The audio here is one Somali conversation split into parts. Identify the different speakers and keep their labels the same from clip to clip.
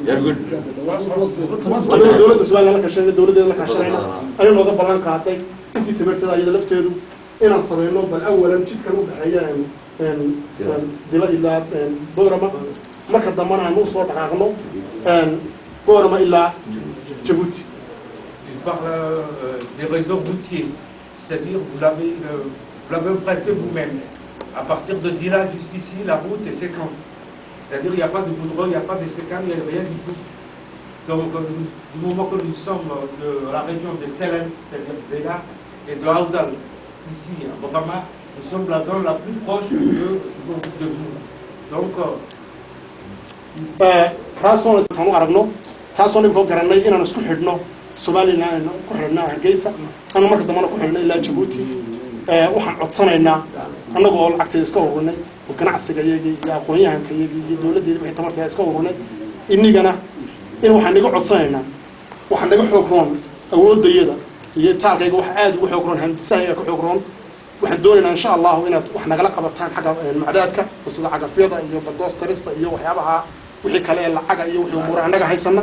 Speaker 1: Anigoo dowladda Somaliland la kaashanayna, dowladdeeda la kaashanayna, ayay nooga ballan qaaday intii tabartada iyada lafteedu inaan samayno. Bal awalan jidkan u dhexeeya Dila ilaa Boorama, marka dambana aanu usoo dhaqaaqno Boorama ilaa Jabuuti.
Speaker 2: Il parle des réseaux routiers, c'est-à-dire vous l'avez emprunté vous-même. À partir de Dila jusqu'ici, la route est séquente. C'est-à-dire il n'y a pas de goudron, il n'y a pas de séquence, il n'y a rien du tout. Donc du moment que nous sommes de la région de Selel, c'est-à-dire Zela, et de Aoudal, ici à Borama, nous sommes la zone la plus proche de vous. Donc,
Speaker 1: taasoo waxaan u aragno, taasoo ninkoo garanay inaan isku xidhno Somaliland, aynu ku xidhno Hargeysa, anu marka dambana ku xidhno ilaa Jabuuti. Waxaan codsanaynaa annaga oo lacagteeda iska ururinay oo ganacsiga iyagii iyo aqoon-yahanka iyagii iyo dowladdeeda wixii tamarteeda iska ururinay, inigana in waxaan naga codsanaynaa, waxaa naga xoog roon awoodayada iyo taalkayga, waxa aada ugu xoog roon handisahayga ka xoog roon. Waxaan doonaynaa, insha Allahu, inaad wax nagala qabataan xagga macdaadka, sida cagafyada iyo badoostarista iyo waxyaabaha wixii kale ee lacaga iyo wixii umuura annaga haysana,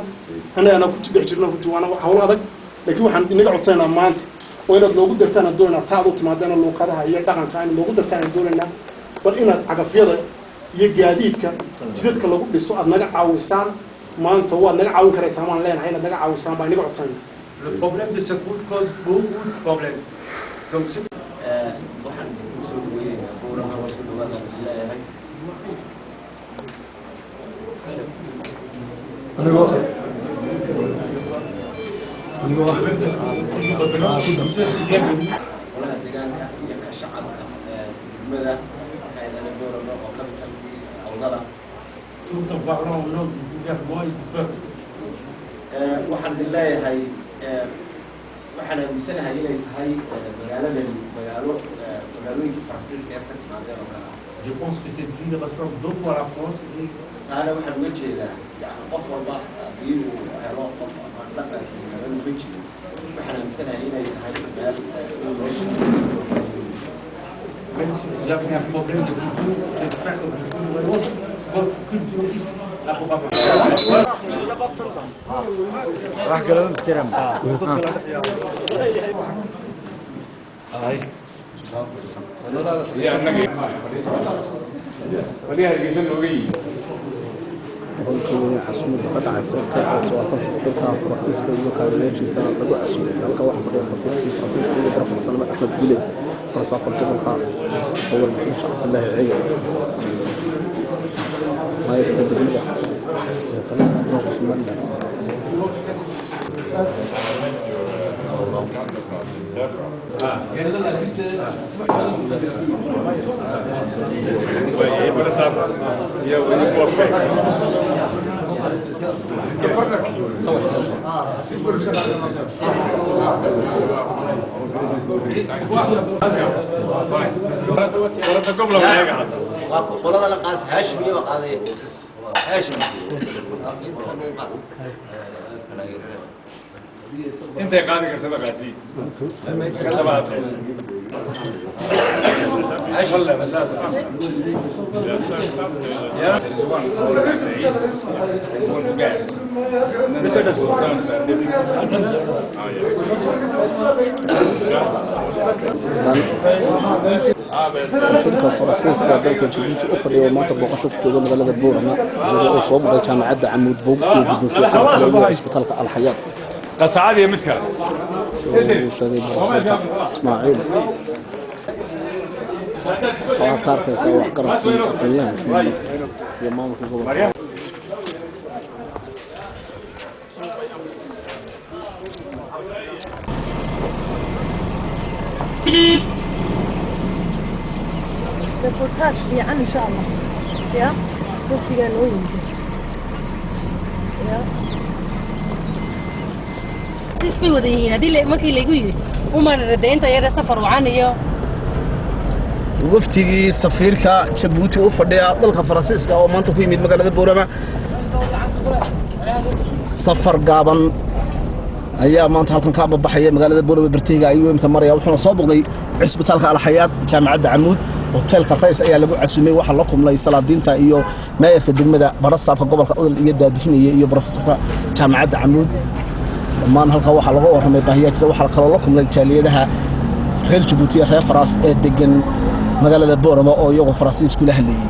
Speaker 1: annagana ku dhex jirno. Runtii waana hawl adag, laakiin waxaan inaga codsanaynaa maanta oo inaad noogu dartaan aan doonaynaa, taad u timaadana luuqadaha iyo dhaqanka in noogu dartaan aan doonaynaa, bal inaad cagafyada iyo gaadiidka jidadka lagu dhiso aad naga caawisaan. Maanta waad naga caawin karaysaa maan leenahay, inaad naga caawisaan baa inaga codsanayna.
Speaker 2: Le problème de cette route cause beaucoup de problèmes. Donc,
Speaker 3: Waxaan kusoo dhaweynaynaa Boorama, waa soo dhawaada leeyahay.
Speaker 2: Bienvenue.
Speaker 3: Golaha deegaanka iyo ka shacabka degmada maxay Boorama oo capitalkii Awdala.
Speaker 2: Tout en parlant au nom du gouvernement et du peuple.
Speaker 3: Waxaan idin leeyahay, waxaan aaminsanahay inay tahay magaaladani magaalo magaalooyinka Faransiiska ee ka timaadeen oo kale ah.
Speaker 2: Je pense que cette ville ressemble beaucoup à la France et
Speaker 3: Taana waxaan uga jeedaa, yani qof walba haddii uu helo qof ama dhaqanka magaalada uga jiro, waxaan aaminsanahay inay tahay meel meesha
Speaker 2: Même si vous avez un problème de culture, j'espère que vous trouverez votre culture ici, à Borama.
Speaker 4: Wax kale ma jiraan.
Speaker 5: Qolkii casuumada ka dhacaysa ka waa dalka Faransiiska iyo kaabineeshiisa lagu casuumay. Halka waxa fadhiya safiirkii Faransiiska iyo Professor Salman Axmed Gule, professor gobolka Awal Maxamed Sheekh Cabdullaahi Cige, maayirka degmada ee taliyaha gobolka Somaliland.
Speaker 3: Qolada la qaad Haashimi waa qaaday Haashimi.
Speaker 6: Intay qaadi kartaba qaadi.
Speaker 5: Shirka Faransiiska dalka Jabuuti u fadhiya oo maanta booqasho ku jooga magaalada Buurama, iyadoo uu soo maray jaamacadda Camuud Bog iyo guddoonsiye xarka iyo cisbitaalka Alxayaad.
Speaker 6: Qasacadii mid kale.
Speaker 5: Uu sheegay Professor Ismaaciil, waxaad ka arkaysaa waxgaradkii, aqoon-yahankii iyo maamulka gobolka.
Speaker 7: Reportage fiican, insha Allah, ya wafdigaa noo yimid ya isbay wada yihiin. Haddii markii laygu yidhi umarade inta yare safar wacan iyo
Speaker 5: wafdigii safiirka Jabuuti u fadhiya dalka Faransiiska oo maanta ku yimid magaalada Boorama safar gaaban ayaa maanta halkan ka ambabaxaya magaalada Boorama. Barteyga ayuu imta maraya, wuxuuna soo boqday cisbitaalka Alxayaad, jaamacadda Camuud Hoteelka Rays ayaa lagu casumay. Waxaa la kulmay salaadiinta iyo maayarka degmada, barasaabka gobolka Awdal iyo daadihinaya iyo profesorka Jaamacadda Camuud. Dhammaan halkaa waxaa laga warramay baahiyaa jira. Waxaa kaloo la kulmay jaaliyadaha reer Jabuuti iyo reer Faraas ee degan magaalada Boorama oo iyagoo Faransiis kula hadlayey.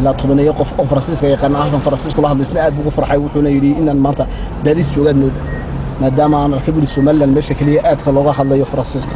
Speaker 5: Ilaa 10 qof oo Faransiiska yaqaana halkan Faransiis kula hadlay. Isna aad buu ugu farxay, wuxuuna yidhi inaan maanta Baariis joogaad mooda, maadaama aan arkay buri Somaliland meesha keliya aadka looga hadlayo Faransiiska.